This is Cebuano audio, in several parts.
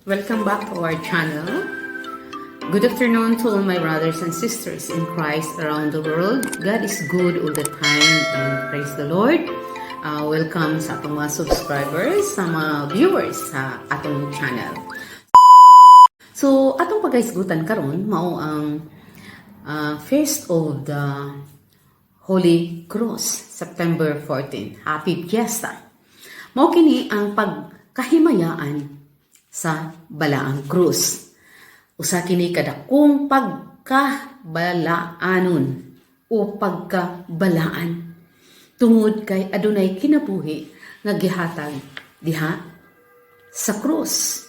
Welcome back to our channel. Good afternoon to all my brothers and sisters in Christ around the world. God is good all the time and praise the Lord. Welcome sa atong mga subscribers, sa mga viewers sa atong channel. So, atong pagahisgutan karon mao ang Feast of the Holy Cross, September 14. Happy Fiesta! Mao kini ang pagkahimayaan sa Balaang Krus. Usa kini kadakong pagkabalaanon o pagkabalaan tungod kay adunay kinabuhi nga gihatag diha sa krus.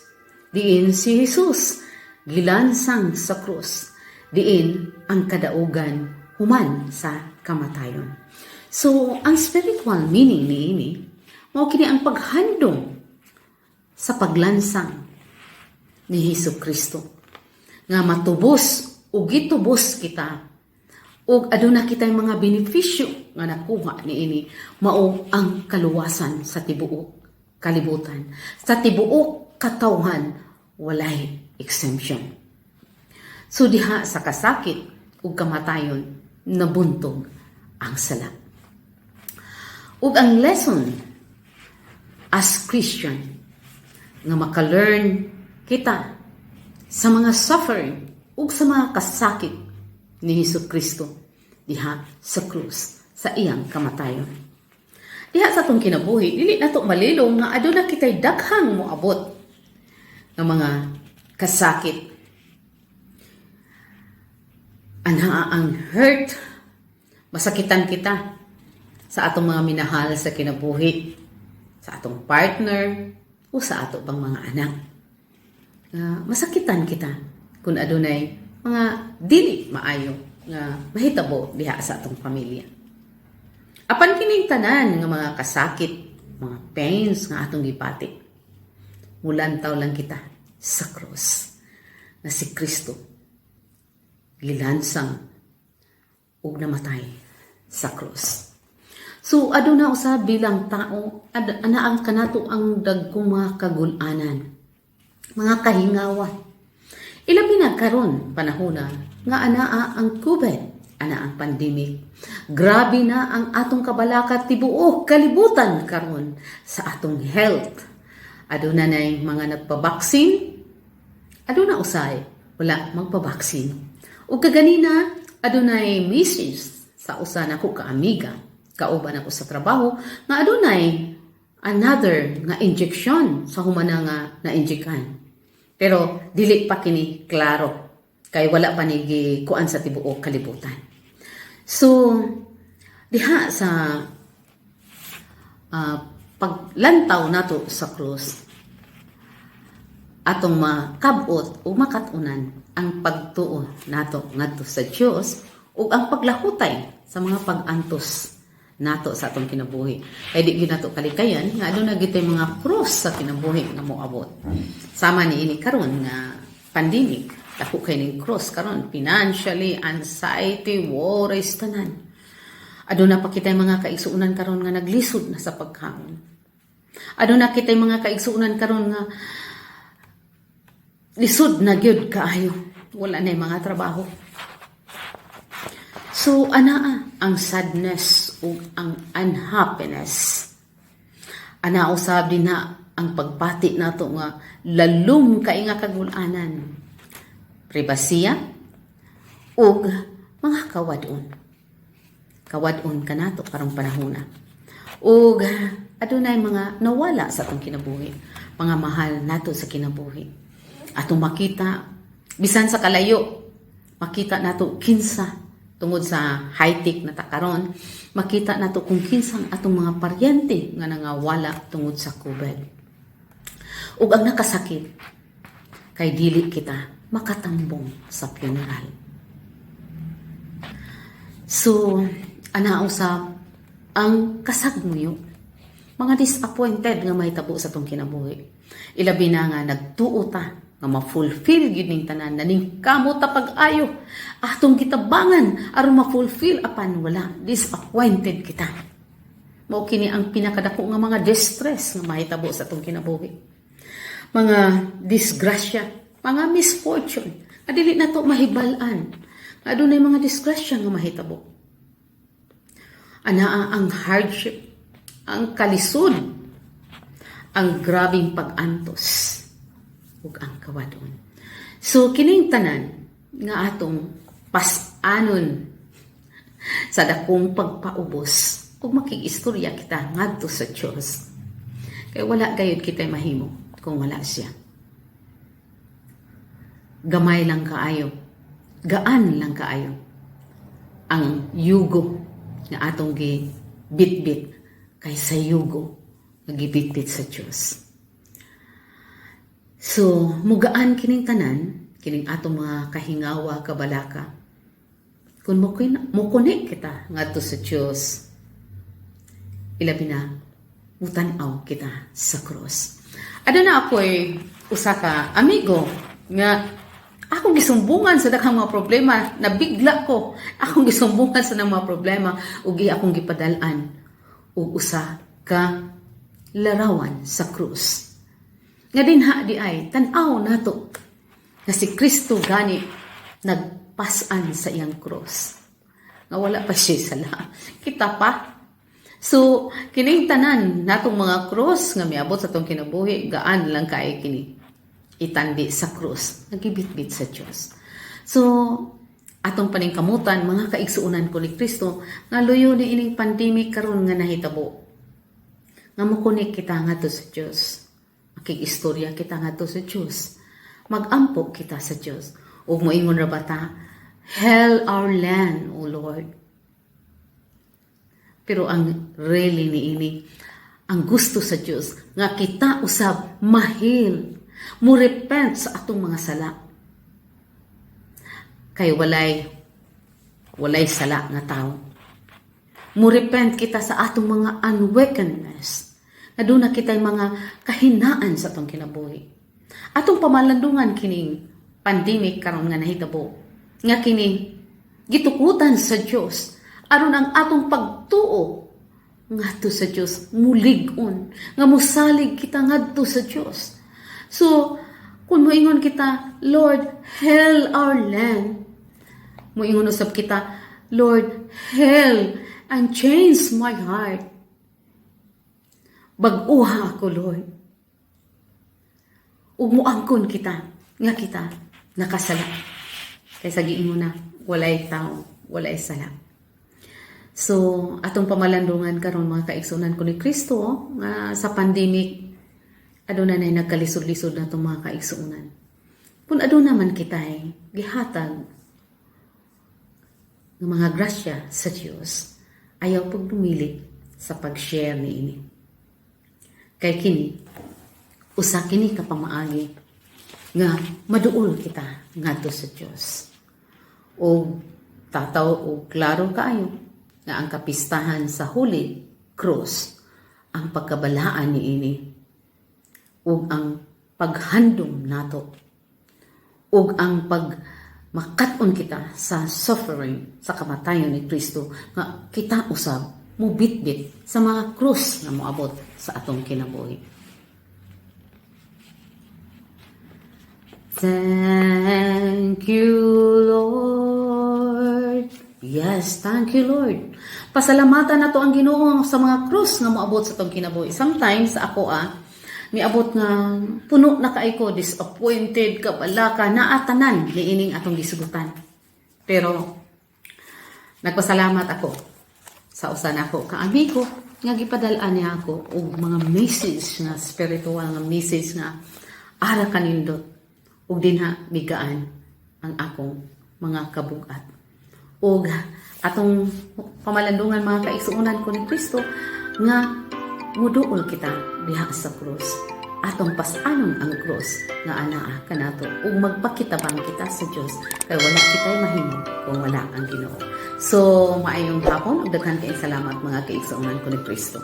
Diin si Jesus gilansang sa krus. Diin ang kadaugan human sa kamatayon. So, ang spiritual meaning niini mao kini ang paghandom sa paglansang ni Hesus Kristo nga matubos ug gitubos kita ug aduna kitay mga benepisyo nga nakuha niini, mao ang kaluwasan sa tibuok kalibutan, sa tibuok katawhan, walay exemption. So diha sa kasakit ug kamatayon nabuntog ang sala. Ug ang lesson as Christian nga maka-learn kita sa mga suffering ug sa mga kasakit ni Hesus Kristo diha sa krus sa iyang kamatayon. Diha sa atong kinabuhi, dili nato malilong nga aduna kitay daghang moabot nga mga kasakit. Anaa ang hurt, masakitan kita sa atong mga minahal sa kinabuhi, sa atong partner, o sa ato pang mga anak. Masakitan kita kung adunay mga dili maayo nga mahitabo diha sa atong pamilya. Apan kining tanan nga mga kasakit, mga pains nga atong gipati, mulantaw lang kita sa krus na si Kristo gilansang ug namatay sa krus. So aduna usab bilang tao, anaa kanato ang dagkong mga kagul-anan, mga kahingawan. Ilabi na karon panahona nga anaa ang COVID, ana ang pandemic. Grabe na ang atong kabalaka tibuok kalibutan karon sa atong health. Aduna nay mga nagpabaksin, aduna usay wala magpabaksin. Ug kaganina adunay message sa usa nako ka amiga, kauban ako sa trabaho, nga adunay another nga injection sa humana nga na-injekan. Pero dili pa kini klaro kay wala pa ni gikuan sa tibuok kalibutan. So diha sa paglantaw nato sa krus, atong makabot o makat-unan ang pagtuo nato ngadto sa Dios ug ang paglahutay sa mga pag-antos nato sa atong kinabuhi. Kay di gyud nato kalikayan nga aduna gyud tay mga cross sa kinabuhi nga moabot. Sama niini karon nga pandemic, dako kay ning cross karon, financially, anxiety, worries, tanan. Aduna pa kitay mga kaigsuonan karon nga naglisod na sa pagkaon. Aduna kitay mga kaigsuonan karon nga lisod na gyud kaayo. Wala na mga trabaho. So anaa ang sadness ug ang unhappiness. Ana usab din na ang pagpati nato nga lalom kay nga kagul-anan. Pribasiya ug mga kawad-on. Kawad-on kanato karong panahona. Ug adunay mga nawala sa atong kinabuhi, mga mahal nato sa kinabuhi. Atong makita bisan sa kalayo, makita nato kinsa tungod sa high-tech na ta karon, makita nato kung kinsang atong mga paryente nga nangawala tungod sa COVID. Ug ang nakasakit kay dili kita makatambong sa funeral. So, ana usab ang kasagmuyo, mga disappointed nga mahitabo sa atong kinabuhi. Ilabi na nga nagtuo ta nga ma-fulfill gyud ning tanan, naningkamot ta pag-ayo, atong gitabangan aron ma-fulfill, apan wala, disappointed kita. Mao kini ang pinakadako nga mga distress nga mahitabo sa atong kinabuhi. Mga disgrasya, mga misfortune, nga dili nato mahibal-an. Nga adunay mga disgrasya nga mahitabo. Anaa ang hardship, ang kalisod, ang grabing pag-antos, ug ang kawadon. So kining tanan nga atong pas-anon sa dakong pagpaubos ug makig-istorya kita ngadto sa Dios. Kay wala gayud kita mahimo kung wala siya. Gamay lang kaayo, gaan lang kaayo ang yugo nga atong gibitbit kaysa yugo nga gibitbit sa Dios. So, mugaan kining tanan, kining atong mga kahingawa, kabalaka. Kung mo-connect kita ngadto sa Dios, ilabi na mutan-aw kita sa cross. Aduna ako'y usa ka amigo nga akong gisumbungan sa daghang mga problema, nabigla ko. Akong gisumbungan sa mga problema ug akong gipadal-an og usa ka larawan sa krus. Nga dinha di ay tan-aw nato nga si Kristo gani nagpasan sa iyang krus. Nga wala pa siya sala. Kita pa. So, kining tanan natong mga krus nga miabot sa atong kinabuhi, gaan lang kay kini itandi sa krus, nagibitbit sa Dios. So, atong paningkamutan, mga kaigsuonan ko ni Kristo, nga luyo ni ining pandemic karon nga nahitabo. Nga mo-connect kita ngadto sa Dios. Makig-istorya kita ngadto sa Dios. Magampo kita sa Dios. Ug moingon ra ba ta, "Heal our land, O Lord." Pero ang really niini, ang gusto sa Dios nga kita usab ma-heal, mo repent sa atong mga sala. Kay walay sala nga tao. Mo repent kita sa atong mga unwickedness. Nga duna kita'y mga kahinaan sa atong kinabuhi. Atong pamalandungan kining pandemic karon nga nahitabo. Nga kini gitukutan sa Dios aron ang atong pagtuo ngadto sa Dios mulig-on, nga musalig kita ngadto sa Dios. So kung moingon kita, "Lord, heal our land," moingon usab kita, "Lord, heal and change my heart. Bag-uha ako, Lord." Ug muangkon kita nga kita nakasala. Kaysa giingon na walay tao, walay sala. So, atong pamalandungan karon, mga kaigsunan ko ni Kristo, nga sa pandemic aduna nay nagkalisod-lisod na itong mga kaigsuonan. Kung aduna man kita'y gihatag ng mga grasya sa Dios, ayaw pagdumili sa pag-share niini. Kay kini, usa kini ka pamaagi nga maduol kita ngadto sa Dios. O tataw o klaro kaayo nga ang kapistahan sa Holy Cross, ang pagkabalaan niini ug ang paghandom nato ug ang pag makat-on kita sa suffering sa kamatayon ni Kristo nga kita usab mubitbit sa mga krus nga moabot sa atong kinabuhi. Thank you, Lord. Yes, thank you, Lord. Pasalamatan nato ang Ginoo sa mga krus nga moabot sa atong kinabuhi. Sometimes ako miabot nga puno na kay ko, disappointed, kabalaka, naatanan niining atong gisugutan. Pero nagpasalamat ako sa usa nako ka amigo nga gipadal-an niya ako og mga message nga spiritual nga message nga ara kanindot ug dinha migaan ang akong mga kabugat. Ug atong pamalandungan, mga kaigsuonan ko ni Kristo, nga muduol kita diha sa krus. Atong pasanon ang krus nga anaa kanato ug magpakitabang kita sa Dios kay wala kita'y mahimo kung wala ang Ginoo. So maayong hapon ug daghan kayong salamat, mga kaigsuonan ko ni Kristo.